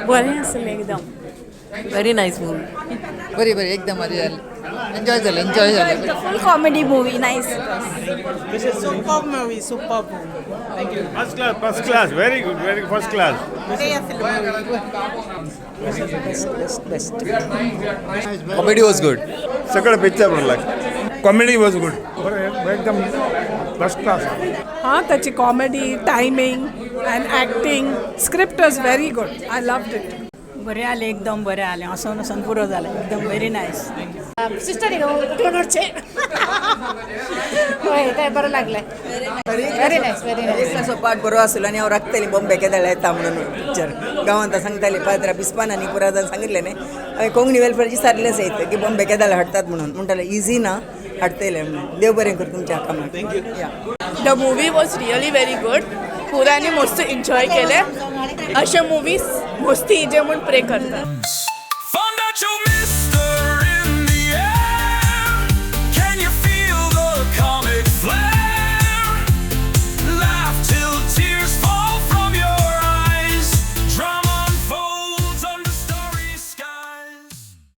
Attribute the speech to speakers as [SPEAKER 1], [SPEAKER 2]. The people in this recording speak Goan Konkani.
[SPEAKER 1] बरें आसलें एकदम.
[SPEAKER 2] Very nice movie.
[SPEAKER 3] बरी बरी, एकदम बरी जाली. एन्जॉय जालें, एन्जॉय जालें.
[SPEAKER 1] Full comedy movie, nice.
[SPEAKER 4] Super movie, super movie.
[SPEAKER 5] First class, first class, very good, very first class.
[SPEAKER 6] Comedy was good.
[SPEAKER 5] सगळं पिक्चर बरं लागतं. Comedy was good. एकदम फर्स्ट क्लास.
[SPEAKER 7] हां, त्याची comedy timing and acting, script was very good. I loved it.
[SPEAKER 4] बरें आलें, एकदम बरें आलें. हसोन हसोन पुरो जालें. एकदम व्हेरी नायस.
[SPEAKER 8] सिस्टर उकलून हय, ते बरं लागलें. Very nice, very nice.
[SPEAKER 2] असो पार्ट बरो आसलो आनी हांव राखतलें बॉम्बे केदळ येता म्हणून पिक्चर. गांवांत सांगताले पाद्रा बिस्पान आनी पुरादान सांगिल्लें न्ही हांवें, कोंकणी वेलफेअरची सारलें सयत की बॉम्बे केदळ हाडटात म्हणून. म्हणटालें इजी ना, हाडटलें म्हणून. देव बरें कर तुमच्या कामाक. Thank you. या.
[SPEAKER 1] The movie was really very good. पुरांनी मस्त एन्जॉय केलें. अशे मुवीज मस्ती जे म्हूण प्रे करता.
[SPEAKER 9] Found out you